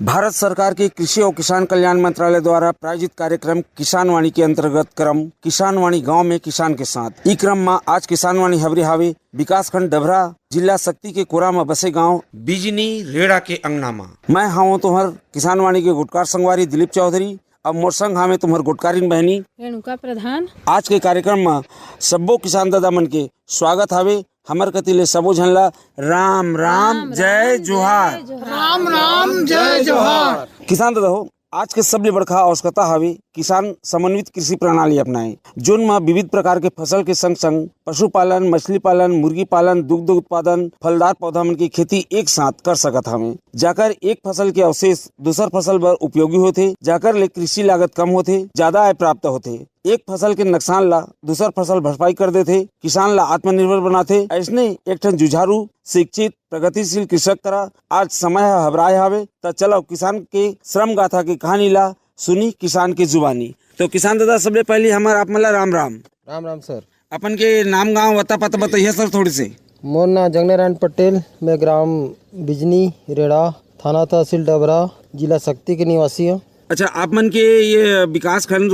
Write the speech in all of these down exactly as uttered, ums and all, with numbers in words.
भारत सरकार के कृषि अउ किसान कल्याण मंत्रालय द्वारा प्रायोजित कार्यक्रम किसानवाणी के अंतर्गत क्रम किसानवाणी गांव में किसान के साथ। ई क्रम म आज किसानवाणी हबरे हावे विकासखंड डभरा, जिला सक्ती के कोरा म बसे गांव बिजनी रेड़ा के अंगना म। मैं हावों तुम्हर किसानवाणी के गोठकार संगवारी दिलीप चौधरी। अब मोर संग हावे तुम्हर गोठकारिन बहनी रेणुका प्रधान। आज के कार्यक्रम म सब्बो किसान दादा मन के स्वागत हावे। हमर कति ले सबो झन ला राम राम, जय जोहार। राम राम, जय जोहार। किसान दादा हो, आज के सबले बड़का आवश्यकता हावे किसान समन्वित कृषि प्रणाली अपनाए, जोन म विविध प्रकार के फसल के संग संग पशुपालन, मछली पालन, मुर्गी पालन, दुग्ध उत्पादन, फलदार पौधा मन के खेती एक साथ कर सकत हावे, जाकर एक फसल के अवशेष दूसर फसल बर उपयोगी होथे, जाकर ले कृषि लागत कम होथे, ज्यादा आय प्राप्त होथे। एक फसल के नुकसान ला दूसर फसल भरपाई कर देथे, किसान ला आत्मनिर्भर बनाथे। अइसने एक ठन जुझारू, शिक्षित, प्रगतिशील कृषक करा आज समय ह हबराए हावे। त चलो किसान के श्रम गाथा के कहानी ला सुनी किसान के जुबानी। तो किसान दादा, सबले पहली हमर आप मन ला राम राम। राम राम सर। अपन के नाम, गांव, पता, पता बताइए सर थोड़ी से। मोर नाम जगनारायण पटेल, मैं ग्राम बिजनी रेड़ा, थाना तहसील डभरा, जिला सक्ती के निवासी हूँ। अच्छा, आप मन के ये विकास खंड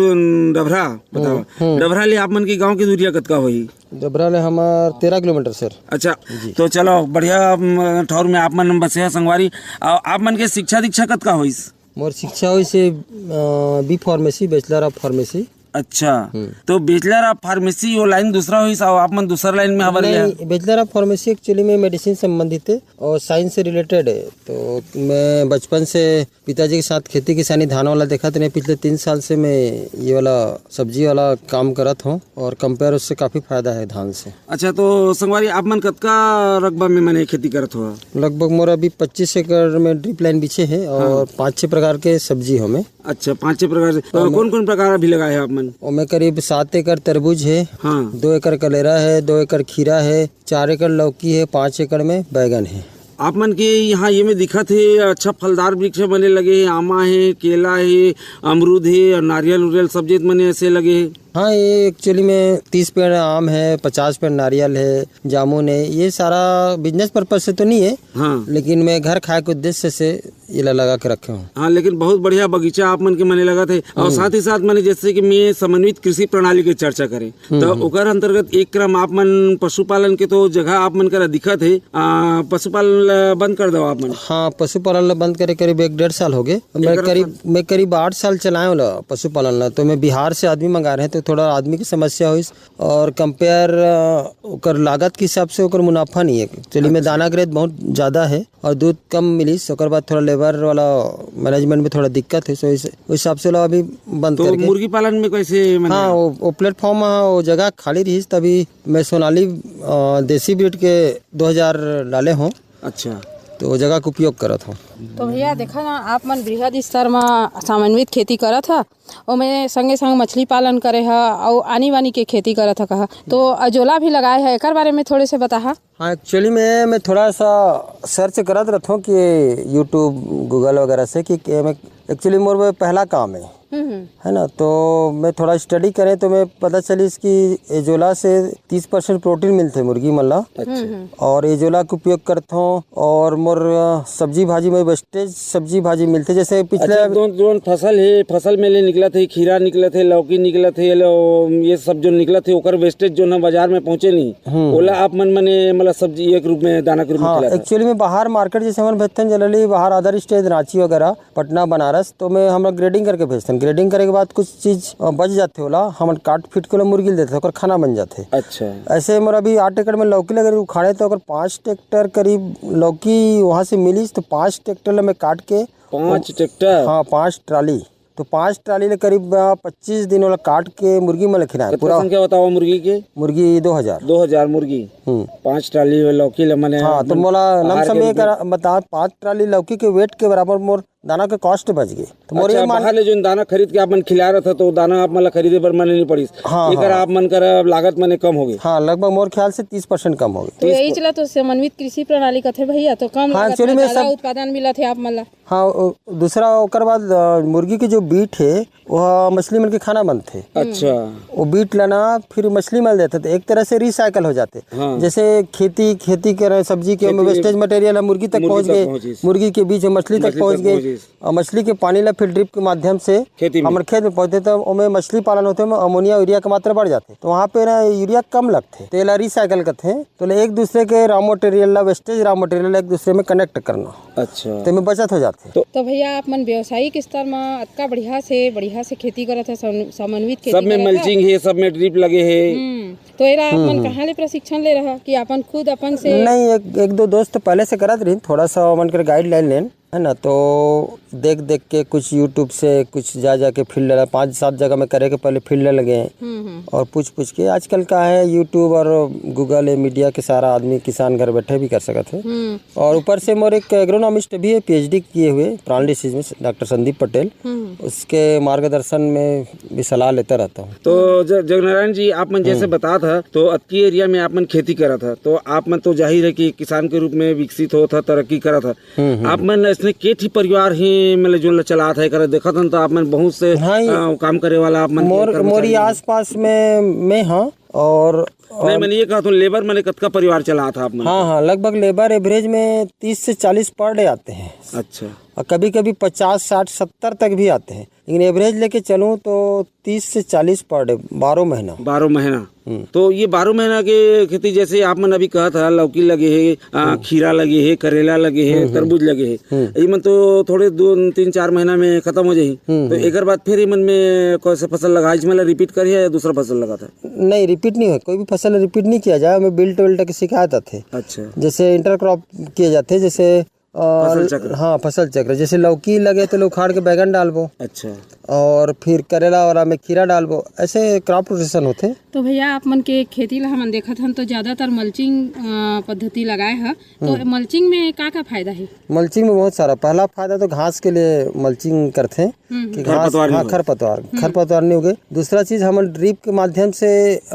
डभरा बताओ, हम्म, हम्म। डभरा ले आप मन के गांव के दूरिया कतका होही? डभरा ले हमर तेरह किलोमीटर सर। अच्छा, जी। तो चलो बढ़िया, अम, ठौर में आप मन बसे ह संगवारी। आ, आप मन के शिक्षा दीक्षा कतका होइस? मोर शिक्षा होइस हे, अ, B pharmacy, Bachelor of Pharmacy। अच्छा, हम्म। तो Bachelor of Pharmacy वो लाइन दूसरा होइस, अउ आप मन दूसर लाइन में हबर ले? नहीं, Bachelor of Pharmacy actually में मेडिसिन संबंधित हे अउ साइंस से रिलेटेड हे। तो मैं बचपन से पिताजी के साथ खेती किसानी, धान वाला देखत रहें। पिछले तीन साल से मैं ये वाला सब्जी वाला काम करत हूँ अउ कंपेयर उससे काफ़ी फायदा हे धान से। अच्छा, तो संगवारी, आप मन कतका रकबा में मने खेती करत हो? लगभग मोर अभी पच्चीस एकड़ में ड्रिप लाइन बिछे हे अउ हाँ। पाँच छः प्रकार के सब्जी हों मैं। अच्छा, पाँच छः प्रकार से। तो हाँ, मैं कौन कौन प्रकार अभी लगाए हे आप मन? ओमे करीब सात एकड़ तरबूज हे, हाँ। दो एकड़ कलेरा हे, दो एकड़ खीरा हे, चार एकड़ लौकी हे, पाँच एकड़ में बैगन हे। आप मन के यहाँ ये में दिखत हे, अच्छा फलदार वृक्ष बने लगे हे, आमा हे, केला हे, अमरूद हे अउ नारियल उरियल सब चीज मने ऐसे लगे हे। हाँ, ये actually में तीस पेड़ आम हे, पचास पेड़ नारियल हे, जामुन हे, ये सारा business purpose से तो नहीं हे, हाँ। लेकिन मैं घर खाए के उद्देश्य से ये ला लगा के रखे हूँ। हाँ, लेकिन बहुत बढ़िया बगीचा आप मन के मने लगत हे। अउ हम्म। साथ ही साथ मने जैसे कि मैं समन्वित कृषि प्रणाली के चर्चा करें, हम्म, तो हम्म। ओकर अंतर्गत एक क्रम आप मन पशुपालन के तो जगह आप मन करा दिखत हे, आ, पशुपालन ला बंद कर दो आप मन। हाँ, पशुपालन ला बंद करे करीब एक डेढ़ साल हो गए। मैं एकर करीब, साथ मैं करीब आठ साल चलाए वाला पशुपालन ला, तो मैं बिहार से आदमी मंगा रहे, तो थोड़ा आदमी की समस्या होइस अउ कंपेयर, अ, ओकर लागत के हिसाब से ओकर मुनाफा नहीं हे। चलिए, मैं अच्छा। दाना ग्रेड बहुत ज़्यादा हे अउ दूध कम मिलिस, ओकर बाद थोड़ा लेबर वाला मैनेजमेंट में थोड़ा दिक्कत हे, सो इस, उस हिसाब से ओला अभी बंद तो करके। मुर्गी पालन में कैसे, मतलब? हाँ, वो, वो प्लेटफॉर्म, हाँ, वो जगह खाली रहिस, तभी मैं सोनाली, अ, देसी ब्रीड के दो हज़ार डाले हों। अच्छा। तो वो जगह के उपयोग करत हों। तो भैया, देखा ना, आप मन बृहद स्तर म समन्वित खेती करत ह, ओमे संगे संग मछली पालन करे ह अउ आनी बानी के खेती करत ह कहा, तो अजोला भी लगाए ह, एकर बारे में थोड़े से बताहा। हाँ, actually में मैं थोड़ा सा सर्च करत रहत हों कि YouTube, Google वगैरह से कि, कि मैं, actually मोर पहला काम हे, हम्म, हम्म। है ना, तो मैं थोड़ा स्टडी करें तो मैं पता चलिस कि एजोला से तीस परसेंट प्रोटीन मिलथे मुर्गी मन ला। अच्छा। हम्म, हम्म। अउ एजोला के उपयोग करथों अउ मोर, अ, सब्जी भाजी में वेस्टेज सब्जी भाजी मिलथे, जैसे पिछले अच्छा, जोन, जोन फसल हे, फसल में ले निकलत हे, खीरा निकलत हे, लौकी निकलत हे, लो, ये सब जो निकलत हे, ओकर वेस्टेज जोन ह बाजार में पहुँचे नहीं, हम्म। ओला आप मन मने, मतलब, सब्जी एक रूप में, दाना के रूप में हाँ, खिलाथव। Actually में बाहर मार्केट जैसे हमन भेजथन जनरली बाहर अदर स्टेट, रांची वगैरह, पटना, बनारस, तो मैं, हम लोग ग्रेडिंग करके भेजथन। ग्रेडिंग करे के बाद कुछ चीज, अ, बच जाथे, ओला हमन काट पीट के ओला मुर्गी ल देथे, ओकर खाना बन जाथे। अच्छा। ऐसे मोर अभी आठ एकड़ में लौकी लगे, उखाड़े तो ओकर पाँच ट्रैक्टर करीब लौकी वहाँ से मिलिस, तो पाँच ट्रैक्टर ला मैं काट के पाँच ट्रैक्टर? हाँ, पाँच ट्राली। तो पाँच ट्राली ले करीब, अ, पच्चीस दिन ओला काट के मुर्गी मन ल खिलाए। कतका पूरा संख्या बताओ मुर्गी के? मुर्गी दो हज़ार। दो हज़ार मुर्गी। हम्म। पाँच ट्राली लौकी ल मने हाँ, तो मन मोला आहार लमसम के ये रूप में करा, बता, पाँच ट्राली लौकी के वेट के बराबर मोर दाना के कॉस्ट बच गे। तो मोर अच्छा, ये मान बाहर ले जोन दाना खरीद के आप मन खिला रहा था, तो दाना आप मन ला खरीदे बर मन नहीं पड़िस। हाँ, एकर हाँ। आप मन कर लागत मने कम हो गई। हाँ, लगभग मोर ख्याल से तीस परसेंट कम हो गई। तो यही चला तो समन्वित कृषि प्रणाली कथे भैया, तो कम हाँ, लागत actually में में ज्यादा सब उत्पादन मिलत हे आप मन ला। हाँ, ओ, दूसरा ओकर बाद, अ, मुर्गी के जो बीट हे, वह मछली मन के खाना बनथे। अच्छा। वो बीट ला ना फिर मछली मन ल देथे, तो एक तरह से रिसाइकल हो जाथे। हाँ। जैसे खेती, खेती करे सब्जी के, खेती ओमे वेस्टेज मटेरियल ह मुर्गी तक मुर्गी पहुंच तक गए, पहुंचिस। मुर्गी के बीज ह मछली तक मछली पहुंच तक गए, पहुंचिस। और मछली के पानी ला फिर ड्रिप के माध्यम से खेती में। हमर खेत में पहुंचथे, तो ओमे मछली पालन होथे, ओमे अमोनिया, यूरिया के मात्रा बढ़ जाथे, तो वहाँ पे ना यूरिया कम लगथे, तो एला रिसाइकल करथे। तो ले एक दूसरे के रॉ मटेरियल ला, वेस्टेज रॉ मटेरियल ला एक दूसरे में कनेक्ट करना, अच्छा। तेमे बचत हो जाथे। तो तो भैया, आप मन व्यावसायिक स्तर म अतका बढ़िया से, बढ़िया से खेती करत ह, सम-, समन्वित खेती सब में करत ह। मल्चिंग हे, सब में ड्रिप लगे हे। हम्म, तो एला आप मन हम्म। कहाँ ले प्रशिक्षण ले रहा कि अपन खुद अपन से? नहीं, एक, एक दो दोस्त पहले से करत रहिन, थोड़ा सा ओमन कर गाइडलाइन लेन, है ना, तो देख देख के कुछ YouTube से कुछ जा जा के फील्ड ला, पाँच सात जगह में करे के पहले फील्ड लगे हम्म, हम्म। और पूछ पूछ के। आजकल का है, YouTube और Google है, मीडिया के सारा आदमी किसान घर बैठे भी कर सकत है। हम्म। और ऊपर से मोर एक एग्रोनॉमिस्ट भी है, पीएचडी किए हुए प्लांट डिसीज में, डॉक्टर संदीप पटेल, हम्म। उसके मार्गदर्शन में भी सलाह लेता रहता हूँ। तो ज-, जगनारायण जी, आप मन जैसे हम्म। बतात ह, तो अतकी एरिया में आप मन खेती करत ह, तो आप मन तो जाहिर है कि किसान के रूप में विकसित होत ह, तरक्की करत ह। हम्म, हम्म। आप मन ऐसने के ठी परिवार हे, मतलब, जोन ला चलात है, एकर देखत हन, तो आप मन बहुत से, हाँ, ये अ, काम करे वाला आप मन के मोर, कर्मचारी मोरी मन। आसपास में मैं हाँ, और, नहीं, और मैंने ये कहा तो लेबर मने कतका परिवार चलात ह आप मन? हाँ, हाँ, लगभग लेबर एवरेज में तीस से चालीस पर डे आते हैं। अच्छा। और कभी-कभी पचास, साठ, सत्तर तक भी आते हैं, लेकिन एवरेज लेके चलूँ तो तीस से चालीस पर डे, बारह महीना। बारह महीना। हम्म। तो ये बारह महीना के खेती, जैसे आप मन अभी कहत ह, लौकी लगे हे, आ, हम्म। खीरा लगे हे, करेला लगे हे, हम्म, हम्म। तरबूज लगे हे, हम्म। ये मन तो थोड़े दो, तीन, चार महीना में खत्म हो जाही। हम्म, तो हम्म। एकर बाद फिर ये मन में कौन सा फसल लगाए, इसमें ला रिपीट करिए या दूसरा फसल लगाता है? नहीं, रिपीट नहीं हो, कोई भी फसल रिपीट नहीं किया जाए, हमें बिल्ट विल्ट के शिकायत आते हैं। अच्छा। जैसे इंटरक्रॉप किए जाते हैं, जैसे अ, फसल चक्र। हाँ, फसल चक्र। जैसे लौकी लगे तो उखाड़ के बैगन डालबो। अच्छा। और फिर करेला वाला में खीरा डालबो। ऐसे क्रॉप रोटेशन होथे। तो भैया, आप मन के खेती ला हमन देखत हन तो ज्यादातर मल्चिंग, अ, पद्धति लगाए ह। तो हम्म। मल्चिंग में का का फायदा हे? मल्चिंग में बहुत सारा। पहला फायदा तो घास के लिए मल्चिंग करथे हम्म, हम्म। कि घास, खरपतवार नहीं हाँ, होए। खरपतवार, हम्म। खरपतवार नहीं होगे। दूसरा चीज, हमन ड्रिप के माध्यम से, अ,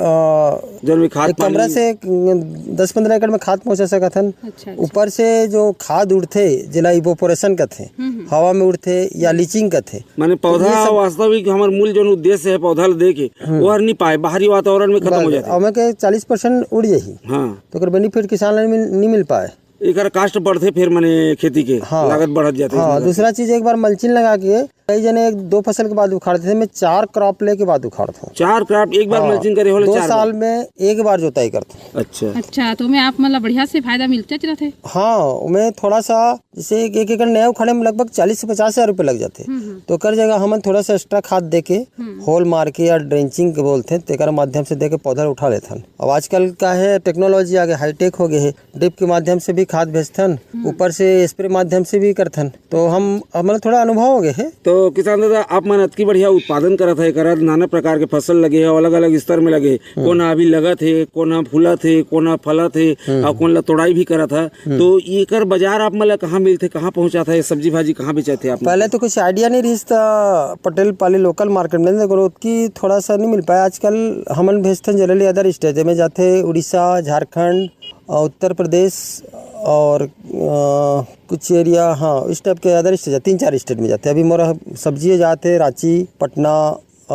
जौन भी खाद एक कमरा पानी से एक दस पन्द्रह एकड़ में खाद पहुंचा सकत हन। अच्छा, अच्छा। ऊपर से जो खाद उड़थे, जेला इवोपोरेशन कथे, हम्म, हम्म। हवा में उड़थे या लीचिंग कथे। माने पौधा तो ये सब वास्तविक हमर मूल जौन उद्देश्य है पौधा ल दे के, हम्म। वो हर नहीं पाए, बाहरी वातावरण में खत्म हो बस, जाथे। ओमे के चालीस परसेंट उड़ जाही। हाँ। तो ओकर बेनिफिट किसान ला मिल, नहीं मिल पाए। एकर कास्ट बढ़थे, फिर माने खेती के हाँ। लागत बढ़त जाथे हाँ, इसमें। दूसरा चीज, एक बार मल्चिंग लगा के कई जने एक दो फसल के बाद उखाड़थे, मैं चार क्रॉप लेके बाद उखाड़थों। चार क्रॉप एक बार हाँ, मल्चिंग करे होले दो चार साल बार। में एक बार जोताई करथों। अच्छा। अच्छा, तो मैं आप मन ला बढ़िया से फायदा मिलते रहथे। हाँ, मैं थोड़ा सा, जैसे एक, एक एकड़ नया उखाड़े में लगभग चालीस से पचास हजार रुपये लग जाथे। हम्म, हम्म। तो ओकर जगह हमन थोड़ा सा एक्स्ट्रा खाद दे के, हम्म। होल मार के या ड्रेंचिंग के बोलथे, तेकर माध्यम से दे के पौधा उठा लेथन। अब आजकल का है, टेक्नोलॉजी आगे हाईटेक हो गए है, ड्रिप के माध्यम से भी खाद भेजथन, हम्म। ऊपर से स्प्रे माध्यम से भी करथन। तो हम, हमला थोड़ा अनुभव हो गए है। तो किसान दादा, आप मन अतकी बढ़िया उत्पादन करत है, करत नाना प्रकार के फसल लगे है, अलग-अलग स्तर में लगे है। हम्म। कोन अभी लगत है, कोन फूलत है, कोन फलत है, हम्म। और कोन ला तोड़ाई भी करत है। हम्म। तो एकर बाजार आप मन ला कहाँ मिलथे, कहाँ पहुँचात है, सब्जी भाजी कहाँ बेचत है आप मन? पहले तो कुछ आइडिया नहीं रहिस था पटेल पाली लोकल मार्केट में, लेकिन ओतकी थोड़ा सा नहीं मिल पाया। आजकल हमन भेजथन जनरली अदर स्टेट में जाथे, उड़ीसा, झारखंड, अ, उत्तर प्रदेश और, अ, कुछ एरिया, हाँ, इस टाइप के अदर स्टेट, तीन चार स्टेट में जाथे। अभी मोर सब्जी जाथे रांची, पटना, अ,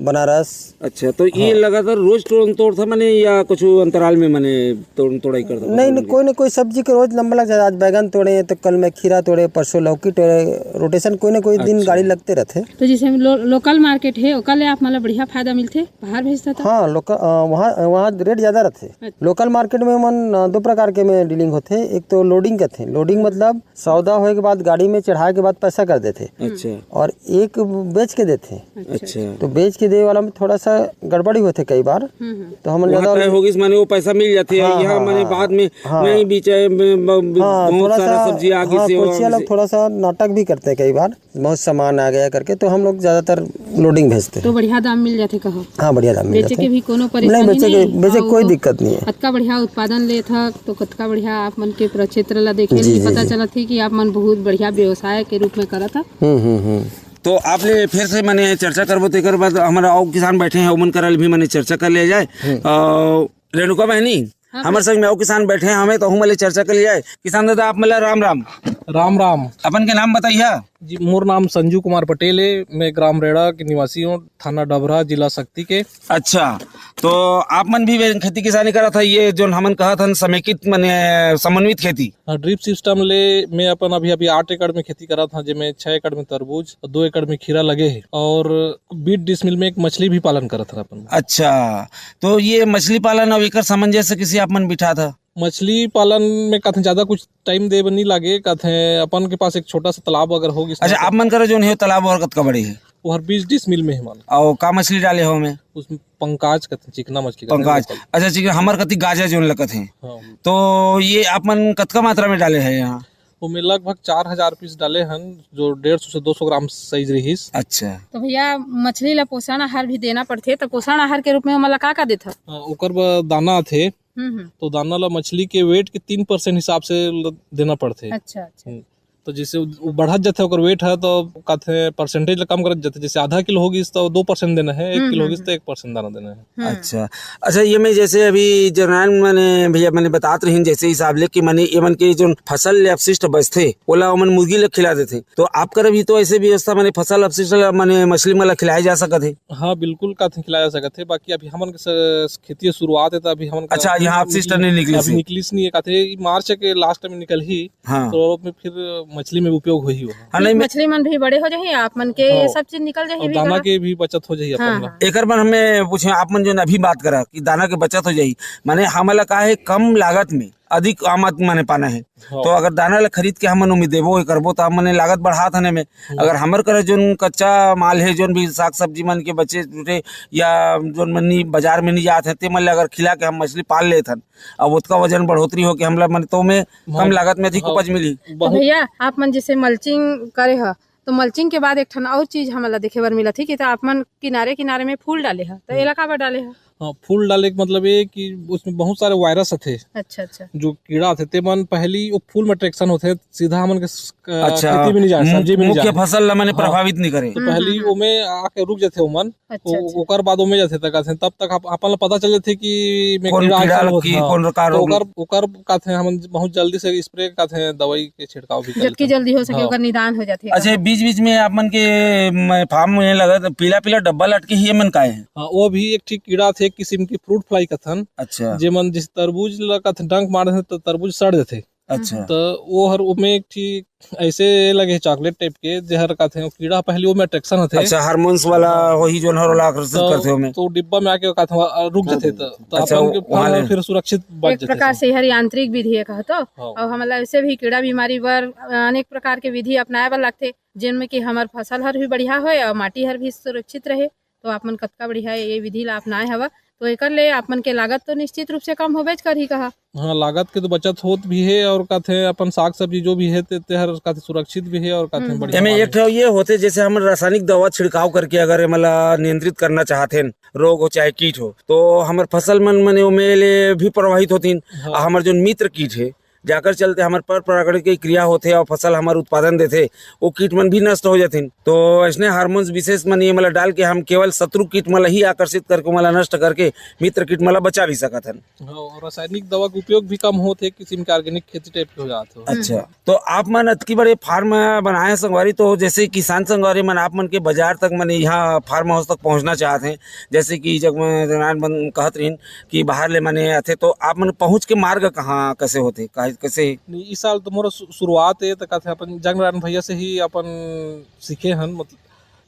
बनारस। अच्छा, तो ये हाँ। लगातार रोज तोड़, तोड़था माने या कुछ अंतराल में माने तोड़, तोड़ाई करथा? नहीं, नहीं, कोई ना कोई सब्जी के रोज नंबर लग जाता। आज बैगन तोड़े तो कल मैं खीरा तोड़े, परसों लौकी तोड़े, रोटेशन कोई ना कोई दिन अच्छा। गाड़ी लगते रहते। तो जैसे लो-, लोकल मार्केट है, ओकर ले आप मतलब बढ़िया फायदा मिलथे, बाहर भेजता था? हाँ, लोकल, अ, वहाँ, वहाँ रेट ज़्यादा रहते। अच्छा। लोकल मार्केट में मन, अ, दो प्रकार के में डीलिंग होथे। एक तो लोडिंग कहते हैं, लोडिंग मतलब सौदा होए के बाद गाड़ी में चढ़ाए के बाद पैसा कर देथे। अच्छा। और एक बेच के देथे। अच्छा। तो बेच के देवे वाला में थोड़ा सा गड़बड़ी होथे कई बार। हम्म, हम्म। तो हमन वहाँ ज्यादा तय होगिस, माने वो पैसा मिल जाथे, हाँ, यहाँ हाँ, माने हाँ। बाद में हाँ। नहीं बीचे, ब-, ब-, हाँ, बहुत थोड़ा सारा सा, सब्जी आ गिस हाँ, हे, वो कोचिया आ लोग गिस हे। थोड़ा सा नाटक भी करते हैं कई बार, बहुत सामान आ गया करके, तो हम लोग ज्यादातर लोडिंग भेजते तो हैं। बढ़िया दाम मिल जाथे कहो? हाँ, बढ़िया दाम मिल बेचे जाथे। के भी कोनो नहीं, परेशानी बेचे के, नहीं, बेचे के कोई और दिक्कत नहीं है। अतका बढ़िया उत्पादन लेत ह, तो कतका बढ़िया आप मन के प्रक्षेत्र ला देखे जी, ले जी, पता जी। चलत हे कि आप मन बहुत बढ़िया व्यवसाय के रूप में करत ह। हम्म, हम्म, हम्म। तो आपले फिर से माने चर्चा करबो, तेकर बाद हमारा अउ किसान बैठे हैं, ओमन करा ले भी माने चर्चा कर लिया जाए। हम्म। अ, रेणुका बहनी, हाँ, हमर हाँ। संग में अउ किसान बैठे हैं, हमें तो हूँ माने चर्चा कर लिया जाए। किसान दादा, आप मला राम राम। राम राम। अपन के नाम बताइए। जी, मोर नाम संजू कुमार पटेल है, मैं ग्राम रेड़ा के निवासी हूँ, थाना डभरा, जिला सक्ती के। अच्छा, तो आप मन भी वे-, खेती किसानी करत है, ये जोन हमन कहत हन समेकित माने समन्वित खेती? हाँ, ड्रिप सिस्टम ले मैं अपन अभी, अभी आठ एकड़ में खेती करत हूँ, जेमे छः एकड़ में तरबूज और दो एकड़ में खीरा लगे है और बीस डिसमिल में एक मछली भी पालन करत हन अपन। अच्छा, तो ये मछली पालन अउ एकर सामंजस्य किसे आप मन बिठात ह? मछली पालन में कथे ज्यादा कुछ टाइम दे बर नहीं लागे, कथे अपन के पास एक छोटा सा तालाब अगर होगिस अच्छा, ना, आप मन करा जोन हे तालाब और कतका बड़े हे? वो हर बीस डिसमिल में है मान। अउ का मछली डाले हो में? उसमें पंकाज कथे, चिकना मछली कथे, पंकाज। लोकल। अच्छा, चिकना, हमर कति गाजा जोन लगत हे। हाँ। तो ये आप मन कतका मात्रा में डाले हैं यहाँ? वो में लगभग चार हजार पीस डाले हन, जो डेढ़ सौ से दो सौ ग्राम साइज रहीस। अच्छा। तो भैया, मछली ला पोषण आहार भी देना पड़थे, तो पोषण आहार के रूप में ओमन ला का का देथव? हाँ, ओकर बर दाना आथे। हम्म, हम्म। तो दाना ला मछली के वेट के तीन परसेंट हिसाब से ल-, देना पड़थे। अच्छा, अच्छा। हम्म। तो जैसे वो बढ़त जाथे ओकर वेट ह, तो कथे परसेंटेज ला कम करत जाथे। जैसे आधा किलो होगिस तो दो परसेंट देना है, एक हम्म, किलो हम्म, होगिस तो हम्म। एक परसेंट दाना देना है। हम्म। अच्छा, अच्छा, ये में जैसे अभी जनान माने भैया माने बतात रहिन जैसे हिसाब ले कि माने एमन के जोन फसल ले अपशिष्ट बचथे, ओला ओमन मुर्गी ला खिला देथे। तो आप करा भी तो ऐसे व्यवस्था माने फसल अपशिष्ट ला माने मछली मन ला खिलाए जा सकत हे? हाँ, बिल्कुल कथे खिलाए जा सकत हे, बाकी अभी हमन के स-, खेती के शुरुआत है, तो अभी हमन का अच्छा, यहाँ अपशिष्ट नहीं निकलिस अभी हे? निकलिस नहीं है, कथे ई मार्च के लास्ट में निकलही। हाँ। तो ओमे फिर मछली में उपयोग होही वो। हाँ, नहीं, मैं मछली मन भी बड़े हो जाही, आप मन के हाँ। सब चीज निकल जाही और भी दाना करा। के भी बचत हो जाही अपन हाँ, ला। हाँ। एकर बर हमें पूछे, आप मन जोन अभी बात करा कि दाना के बचत हो जाही, माने हमन ला का है, कम लागत में अधिक आमद माने पाना है। हाँ। तो अगर दाना ला खरीद के हमन उम्मीद देबो, ये करबो, तो हमन लागत बढ़ात हन एमे। हम्म। अगर हमर करा जोन कच्चा माल है, जोन भी साग सब्जी मन के बचे जुटे या जोन मन नी बाजार में नहीं जात है, ते मन ला अगर खिला के हम मछली पाल लेत हन, अब ओतका वजन बढ़ोतरी होके हमला मन तो में कम हाँ। लागत में अधिक हाँ। उपज मिली। तो बहुत भैया, आप मन जैसे मल्चिंग करे ह, तो मल्चिंग के बाद एक ठन और चीज हमला देखे बर मिलत हे कि तो आप मन किनारे किनारे में फूल डाले ह, तो हम्म। एला काबर डाले ह? हाँ, फूल डाले के मतलब ये कि उसमें बहुत सारे वायरस आथे। अच्छा, अच्छा। जो कीड़ा आथे, ते मन पहली वो फूल में अट्रैक्शन होथे, सीधा हमन के स-, क-, अच्छा, खेती में नहीं जाए, मु-, सब्जी में नहीं मुख्य जाए। फसल ला माने हाँ। प्रभावित नहीं करे। तो हम्म, पहली हम्म, हम्म। ओमे आके रुक जाथे ओमन, अच्छा, वो, अच्छा। ओकर बाद ओमे जाथे तक आथे, तब तक आप, अपन ला पता चल जाथे कि में कौन कीड़ा कीड़ा आके लग वो, की, हाँ। कौन का तो रोग ओकर, ओकर काथे हमन बहुत जल्दी से स्प्रे काथे दवाई के छिड़काव भी कर जतकी लेथन। जल्दी हो सके हाँ। ओकर निदान हो जाथे। अच्छा, बीच बीच में आप मन के, म, फार्म में लगा तो पीला पीला डब्बा लटके ही, ये मन का है? हाँ, वो भी एक ठीक कीड़ा थे, एक किस्म की फ्रूट फ्लाई कथन। अच्छा। जे मन जिस तरबूज ला कथन डंक मार देथे तो तरबूज सड़ जाथे। अच्छा। तो वो हर ओमे एक ठी ऐसे लगे चॉकलेट टाइप के, जे हर काथे वो कीड़ा पहली वो में अट्रैक्शन होथे। अच्छा, हार्मोन्स वाला हाँ। वही जोन हर ओला आकर्षित तो, करथे ओमे। तो डिब्बा में आके काथे वहाँ रुक जाथे, तो, तो अच्छा, अपन के वहाँ फल ले। फिर सुरक्षित बच एक जाथे प्रकार सब। से हर यांत्रिक विधि है कहा तो। हाँ। और हमला ऐसे भी कीड़ा बीमारी बर अनेक प्रकार के विधि अपनाए बर लगथे, जिनमें कि हमर फसल हर भी बढ़िया होए और माटी हर भी सुरक्षित रहे। तो आप मन कतका बढ़िया ये विधि ला अपनाए हवा, तो एकर ले आप मन के लागत तो निश्चित रूप से कम होबेच करही कहा। हाँ, लागत के तो बचत होत भी है और काथे अपन साग सब्जी जो भी है ते, ते हर काथे सुरक्षित भी है और काथे हम्म। बढ़िया एमे माने। एक ठो ये होथे, जैसे हम रासायनिक दवा छिड़काव करके अगर एमला नियंत्रित करना चाहत हैं, रोग हो चाहे कीट हो, तो हमर फसल मन मने ओमे ले भी प्रभावित होतीन। हाँ। आ हमर जोन मित्र कीट है, जाकर चलते हमर पर परागण के क्रिया होथे और फसल हमर उत्पादन देथे, वो कीट मन भी नष्ट हो जाथिन। तो ऐसने हार्मोन्स विशेष मन ये मला डाल के हम केवल शत्रु कीट मला ही आकर्षित करके, मला नष्ट करके मित्र कीट मला बचा भी सकत हन। हाँ, और रासायनिक दवा के उपयोग भी कम होत हे, किसिम के ऑर्गेनिक खेती टाइप के हो जात हो। अच्छा, तो आप मन अतकी बड़े फार्म बनाए हैं संगवारी, तो जैसे किसान संगवारी मन, आप मन के बाजार तक, माने यहाँ फार्म हाउस तक पहुँचना चाहत हैं, जैसे कि जग में जनान मन कहत रहिन कि बाहर ले माने आथे, तो आप मन पहुँच के मार्ग कहाँ, कैसे होथे, काहे, कैसे? नहीं, इस साल तो मोर शु-, शुरुआत है, तो कहते अपन जंग नारायण भैया से ही अपन सीखे हन, मतलब,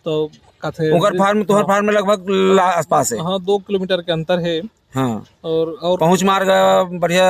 तो कहते ओकर फार्म, तोहर हाँ। फार्म में लगभग ला-, आसपास है? हाँ, दो किलोमीटर के अंतर है। हाँ। और, और पहुँच मार्ग बढ़िया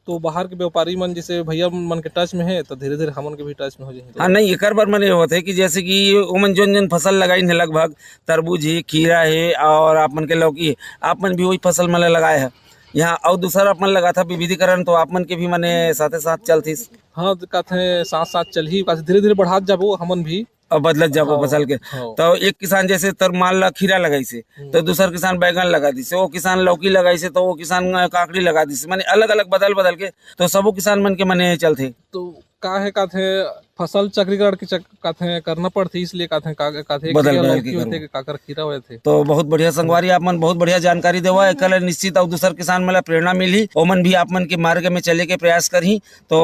तो बाहर के व्यापारी मन जैसे भैया मन के टच में हे, तो धीरे-धीरे हमन के भी टच में हो जाही। हाँ, नहीं, एकर बर मने होत हे कि जैसे कि ओमन जोन-जोन फसल लगाइन हे, लगभग तरबूज हे, खीरा हे और आप मन के लौकी हे, आप मन भी वही फसल मन ल लगाए हे। यहाँ अउ दूसर आप मन लगाथा विविधीकरण, तो आप मन के भी मने साथे साथ चलथिस। हाँ, तो कथे साथ-साथ चलही, कथे धीरे-धीरे बढ़ात जाबो हमन भी। अब बदलत जाबो हाँ, फसल के। हाँ। तो एक किसान जैसे तर मान ला खीरा लगाइसे, हम्म। तो दूसर किसान बैगन लगा दिसे, वो किसान लौकी लगाइसे, तो वो किसान, अ, काकड़ी लगा दिसे, माने अलग-अलग बदल-बदल के, तो सबो किसान मन के मने चलथे। तो का हे काथे, फसल चक्रीकरण के चक-, काथे करना पड़थे, इसलिए काथे का, काथे एक बदल जगह बदल लौकी के होथे, करबो। काकर खीरा होथे। तो बहुत बढ़िया संगवारी, आप मन बहुत बढ़िया जानकारी देवा, एकर ले निश्चित अउ दूसर किसान मन ला प्रेरणा मिलही, ओमन भी आप मन के मार्ग में चले के प्रयास करही। तो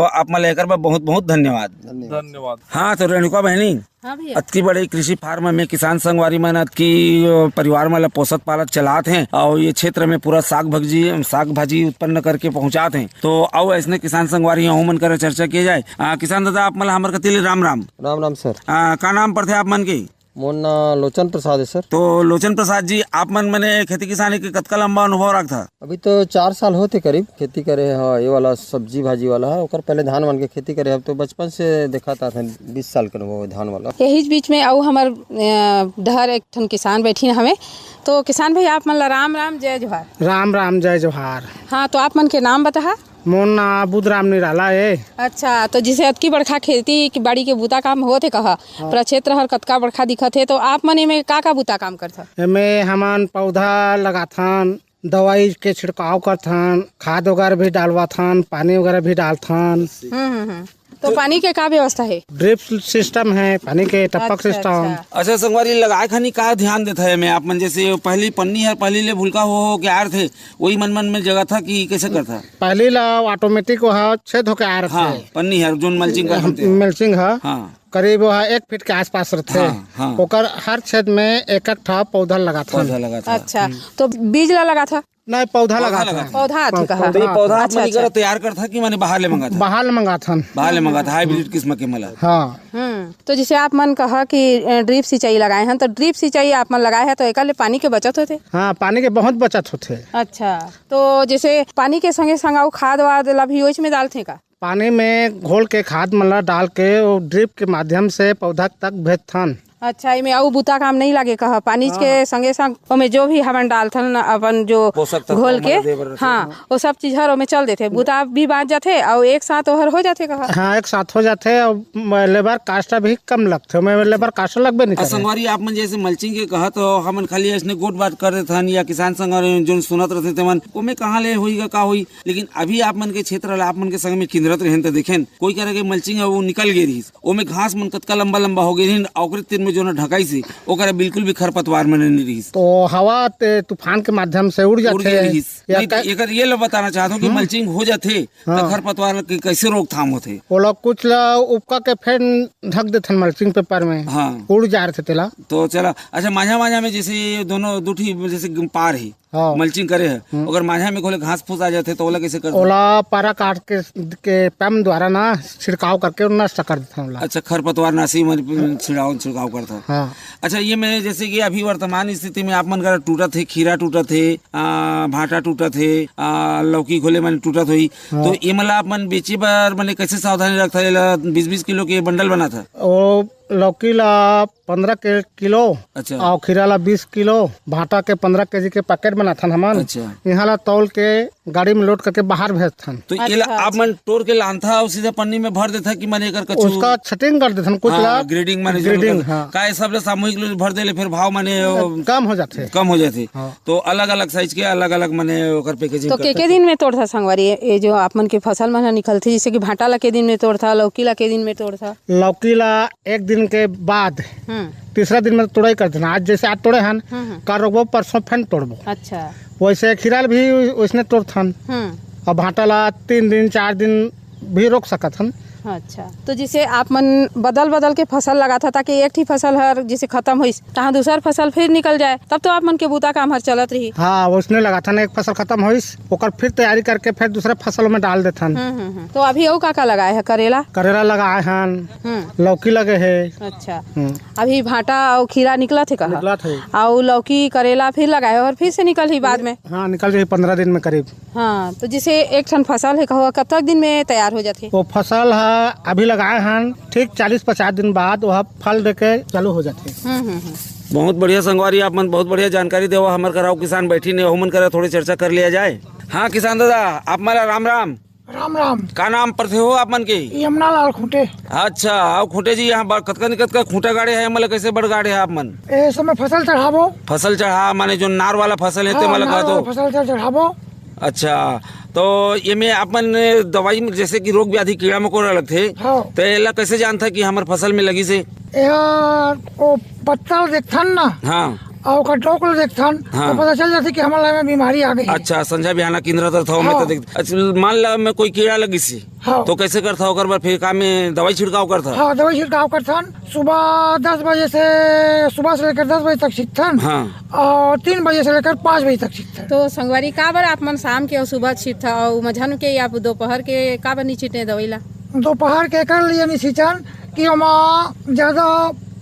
आप मन ला एकर बर बहुत-बहुत धन्यवाद। धन्यवाद। धन्यवाद। हाँ, तो रेणुका बहनी, हाँ भैया। अतकी बड़े कृषि फार्म में किसान संगवारी मन अतकी, अ, परिवार मन ला पोसत पालत चलात हें, और ये क्षेत्र में पूरा साग भाजी, साग भाजी उत्पन्न करके पहुंचात हें। तो आओ, ऐसने किसान संगवारी ओहू मन करा चर्चा किया जाए। आ, किसान दादा, आप मन ला हमर कति ले राम राम। राम राम सर। आ, का नाम पड़थे आप मन के? मोर नाम लोचन प्रसाद है सर। तो लोचन प्रसाद जी, आप मन मने खेती किसानी के कतका लंबा अनुभव रखथा? अभी तो चार साल होथे करीब खेती करे ह, ये वाला सब्जी भाजी वाला ह। ओकर पहले धान वान के खेती करे ह, तो बचपन से देखत आथन, बीस साल के अनुभव है धान वाला। यही बीच में अउ हमर, अ, डहर एक ठन किसान बैठिन हवे। तो किसान भाई, आप मन ला राम राम, जय जोहार। राम राम, जय जोहार। हाँ, तो आप मन के नाम बताहा। मोर नाम बुधराम निराला ए। अच्छा, तो जैसे अतकी बड़खा खेती की बाड़ी के बूता काम होत हे कहा, हाँ। पूरा क्षेत्र हर कतका बड़खा दिखत हे, तो आप मन एमे का का बूता काम करथा? एमे हमन पौधा लगाथन, दवाई के छिड़काव करथन, खाद वगैरह भी डालवाथन, पानी वगैरह भी डालथन। हम्म, हम्म, हम्म। तो पानी के का व्यवस्था हे? ड्रिप सिस्टम है, पानी के टपक अच्छा, सिस्टम। अच्छा। अच्छा संगवारी, लगाए खानी का ध्यान देथा एमे आप मन? जैसे पहली पन्नी हर पहली ले भुलका हो, हो के आर थे, वही मन मन में जगह था कि कैसे करथा? पहली ला ऑटोमेटिक वह छेद होके आर हाँ, थे। पन्नी हर जोन मल्चिंग करथन ते। मल्चिंग ह हाँ। करीब वह एक फीट के आसपास रथे। हाँ, हाँ। ओकर हर छेद में एक एक ठा पौधा लगाथन। पौधा लगाथा। अच्छा, हम्म। तो बीज ला लगाथा? नहीं, पौधा पौधा लगाथा। लगाथा। पौधा आथे पौ-, कहा? तो ये पौधा। पौधा आप अच्छा, मन अच्छा। करा तैयार करथा कि माने बाहर ले मंगाथा? बाहर ले मंगाथन। बाहर ले मंगाथा, हाइब्रिड किस्म के मला। हाँ। हम्म, तो जैसे आप मन कहा कि, अ, ड्रिप सिंचाई लगाए हन, तो ड्रिप सिंचाई आप मन लगाए हैं, तो एकर ले पानी के बचत होथे? हाँ, पानी के बहुत बचत होथे। अच्छा, तो जैसे पानी के संगे संग अउ खाद वाद ला भी ओइच में डालथे का? पानी में घोल के खाद मन ला डाल के वो ड्रिप के माध्यम से पौधा तक भेजथन। अच्छा, एमे अउ बूता काम नहीं लागे कहा, पानी हाँ। के संगे संग ओमे जो भी हमन डालथन अपन जो पोषक तत्व घोल के, ओमन ला दे बर रथे। हाँ, वो सब चीज हर ओमे चल देथे, बूता भी बाँच जाथे अउ एक साथ ओहर हो जाथे कहा। हाँ, एक साथ हो जाथे अउ म-, लेबर कास्ट भी कम लगथे, ओमे लेबर कास्ट लगबे नहीं अउ करे। संगवारी, आप मन जैसे मल्चिंग के कहा तो हमन खाली ऐसने गोठ बात कर देथन या किसान संग और जोन सुनत रथे तेमन, ओमे कहाँ ले होई गा, का होई, लेकिन अभी आप मन के क्षेत्र ला आप मन के संग में किंदरत रहेन त देखेन, कोई करा के मल्चिंग है वो निकल गे रहिस, ओमे घास मन कतका लंबा लंबा हो गे रहिन, ओकरे तीर में जो न ढकाई से, ओकरा बिल्कुल भी खरपतवार मन नहीं रहिस। तो हवा ते तूफान के माध्यम से उड़ उड़ जाथे। गे रहिस। या नहीं, तो कै- एकर ये ला बताना चाहत हूँ कि हम्म। मल्चिंग हो जाथे, हाँ। तो खरपतवार के कैसे रोकथाम होथे? ओला कुछ ला उपका के फेन ढक देथन मल्चिंग पेपर में। हाँ। उड़ जा रथे तेला। तो चला, अच्छा, माझा माझा में जैसे ये दोनों दू ठी जैसे पार ही हाँ। मल्चिंग करे है, हम्म। अगर माझा में कोले घास फूस आ जाथे तो ओला कैसे करथे? ओला पारा काट के, के पंप द्वारा ना छिड़काव करके नष्ट कर देथन ओला। अच्छा, खरपतवार नाशी में छिड़काव, छिड़काव करथा। हाँ। अच्छा, ये में जैसे कि अभी वर्तमान स्थिति में आप मन करा टूटत हे, खीरा टूटत हे, आ, भाटा टूटत हे, आ, लौकी घोले मन टूटत होही, हाँ। तो ये मन ला आप मन बेचे बर मने कैसे सावधानी रखथा? एला बीस बीस किलो के बंडल बनाथा? ओ, लौकी ला पंद्रह के किलो अच्छा। अउ खीरा ला बीस किलो, भाटा के पंद्रह केजी के पैकेट बनाथन हमन। अच्छा। यहाँ ला तौल के गाड़ी में लोड करके बाहर भेजथन। तो ये ला अच्छा, आप मन तोड़ के लानथा अउ सीधा पन्नी में भर देथा कि माने एकर कछु उसका छटिंग कर देथन, कुछ हाँ, ला ग्रेडिंग माने जो ग्रेडिंग, कर-, हाँ। का ये सब ला सामूहिक रूप से भर देले फिर भाव माने, अ, कम हो जाथे। कम हो जाथे। हाँ। तो अलग-अलग साइज के अलग-अलग माने ओकर पैकेजिंग तो के, करथे। के दिन में तोड़था संगवारी? ये, ये जो आप मन के फसल मन ह निकलथे, जैसे कि भाटा ला के दिन में तोड़था, लौकी ला के दिन में तोड़था? लौकी ला एक दिन के बाद हम्म। तीसरा दिन में तोड़ाई कर देना। आज जैसे आज तोड़े हन, हम्म, हम्म। कल रोकबो, परसों फेन तोड़बो। अच्छा। वैसे खीरा भी वैसने तोड़थन। हम्म। और भाटा ला तीन दिन, चार दिन भी रोक सकत हन। अच्छा, तो जैसे आप मन बदल बदल के फसल लगाथा, ताकि एक ठी फसल हर जैसे खत्म होइस, तहाँ दूसर फसल फिर निकल जाए, तब तो आप मन के बूता काम हर चलत रही। हाँ, वैसने लगाथन, एक फसल खत्म होइस, ओकर फिर तैयारी करके फिर दूसरे फसल में डाल देथन। हम्म, हम्म, हम्म। तो अभी अउ का का लगाए है? करेला? करेला लगाए हन, हम्म। लौकी लगे है। अच्छा। हम्म। अभी भांटा अउ खीरा निकलत हे कहा? निकलत हे। अउ लौकी, करेला फिर लगाए हो और फिर से निकल ही बाद में? हाँ, निकल जाही पंद्रह दिन में करीब। हाँ, तो जैसे एक ठन फसल है, कहो, कतक दिन में तैयार हो जाथे? वो फसल ह अभी लगाए हन, ठीक चालीस पचास दिन बाद वह फल दे के चालू हो जाथे। हम्म, हम्म, हम्म। बहुत बढ़िया संगवारी, आप मन बहुत बढ़िया जानकारी देवा। हमर करा अउ किसान बैठी ने, ओमन करा थोड़ी चर्चा कर लिया जाए। हाँ किसान दादा, आप मन ला राम राम। राम राम। का नाम परथे हो आप मन के? यमुना लाल खूंटे। अच्छा, अउ खूंटे जी, यहाँ बड़, कतका न कतका खूंटा गाड़े है, मतलब कैसे बड़ गाड़े है आप मन? ए समय फसल चढ़ाबो। फसल चढ़ा, माने जो नार वाला फसल है, ते हाँ, वाला नार कहा तो? वाला फसल चढ़-, चढ़ाबो। अच्छा, तो ये में आप मन दवाई में जैसे कि रोग व्याधि कीड़ा मकोड़ा लगथे, हाँ। तो एला कैसे जानथा कि हमर फसल में लगी से? यार, वो पत्ता देखथन ना, हाँ। अउ ओकर डोक ल देखथन, हाँ। तो पता चल जाथे कि हमर ला में बीमारी आ गई। अच्छा, संझा बिहाना किंदरा तर थव में हाँ। तो देख। अच्छा, मान ला में कोई कीड़ा लगिस हे, हाँ। तो कैसे करथा ओकर बर? फिर का में दवाई छिड़काव करथा? हाँ, दवाई छिड़काव करथन। सुबह दस बजे से, सुबह से लेकर दस बजे तक छिटथन। हाँ। अउ तीन बजे से लेकर पाँच बजे तक छिटथन। तो संगवारी, काबर आप मन शाम के अउ सुबह छिटथा अउ मझन के या दोपहर के काबर नहीं छिटे दवाई ला? दोपहर के एकर लिए नहीं छिटन कि ओमा ज्यादा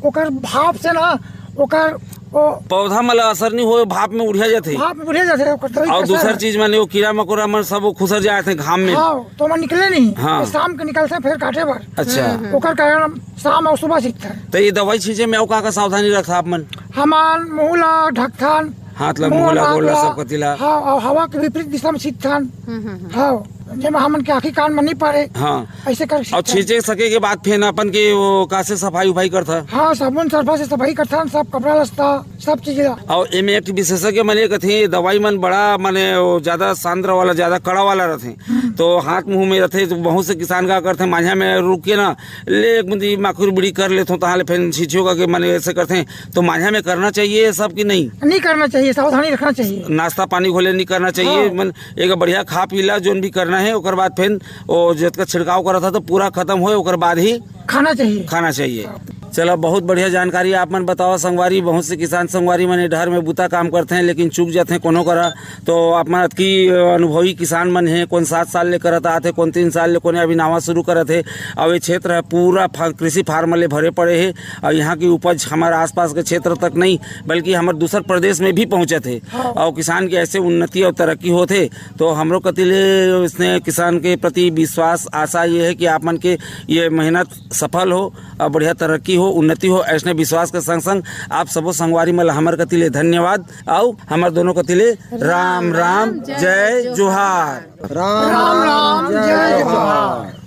ओकर भाप से ना, ओकर ओ पौधा मन ला असर नहीं होए, भाप में उड़िया जाथे। भाप में उड़िया जाथे, ओकर तरी अउ कसर दूसर है। चीज माने वो कीड़ा मकोड़ा मन सब वो खुसर जाथे घाम में। हाँ, तो ओमा निकले नहीं। हाँ। तो शाम के निकलथे फिर काटे बर। अच्छा। ओकर कारण शाम अउ सुबह छिटथे। तो ये दवाई छींचे में अउ का का सावधानी रखथा आप मन? हमन मुंह ला ढकथन, हाथ ला, मुंह मुंह ला, ला, गोड़ ला, ला, सब कति ला। हाँ, अउ हवा के विपरीत दिशा में छिटथन। हम्म, हम्म, हम्म। हाँ, जेमा हमन के आँखी कान में नहीं पड़े। हाँ। ऐसे कर अउ छिटथन। छींचे सके के बाद फिर अपन के वो का से सफाई उफाई करथा? हाँ, साबुन सरफा से सफाई करथन, सब कपड़ा लत्ता, सब चीज ला। अउ एमे एक ठो विशेषज्ञ मन ये कथे, दवाई मन बड़ा माने वो ज्यादा सांद्र वाला, ज्यादा कड़ा वाला रथे, हम्म। तो हाथ मुंह में रथे, तो बहुत से किसान का करथे, मांझा में रुक के ना, ले एक बूंदी माखुर बीड़ी कर लेथों, तहाँ ले फेन छींचियो का के माने ऐसे करथे, तो मांझा में करना चाहिए ये सब कि नहीं? नहीं करना चाहिए, सावधानी रखना चाहिए। नाश्ता पानी घोले नहीं करना चाहिए, हाँ। मन एक बढ़िया खा पी ला, जोन भी करना है, ओकर बाद फेन वो जतका छिड़काव करत था तो पूरा खत्म होए, ओकर बाद ही खाना चाहिए। खाना चाहिए। चला, बहुत बढ़िया जानकारी आप मन बतावा संगवारी। बहुत से किसान संगवारी मन ए डहर में बूता काम करथे, लेकिन चूक जाथे कोनो करा। तो आप मन अतकी अनुभवी किसान मन हे, कोन सात साल ले करत आत हे, कोन तीन साल ले, कोने अभी नावा शुरू करत हे। अउ ये क्षेत्र ह पूरा फा-, कृषि फार्म ले भरे पड़े हे। अउ यहाँ की उपज हमारे आसपास के क्षेत्र तक नहीं, बल्कि हमारे दूसर प्रदेश में भी पहुँचत हे। हाँ। अउ किसान के ऐसे उन्नति अउ तरक्की होत हे, तो हमरो कति ले इसने किसान के प्रति विश्वास, आशा ये है कि आप मन के ये मेहनत सफल हो अउ बढ़िया तरक्की हो, उन्नति हो। ऐसने विश्वास के संग संग आप सबो संगवारी मन ल हमर कति ले धन्यवाद अउ हमर दोनों कति ले राम राम, जय जोहार। राम राम, जय जोहार।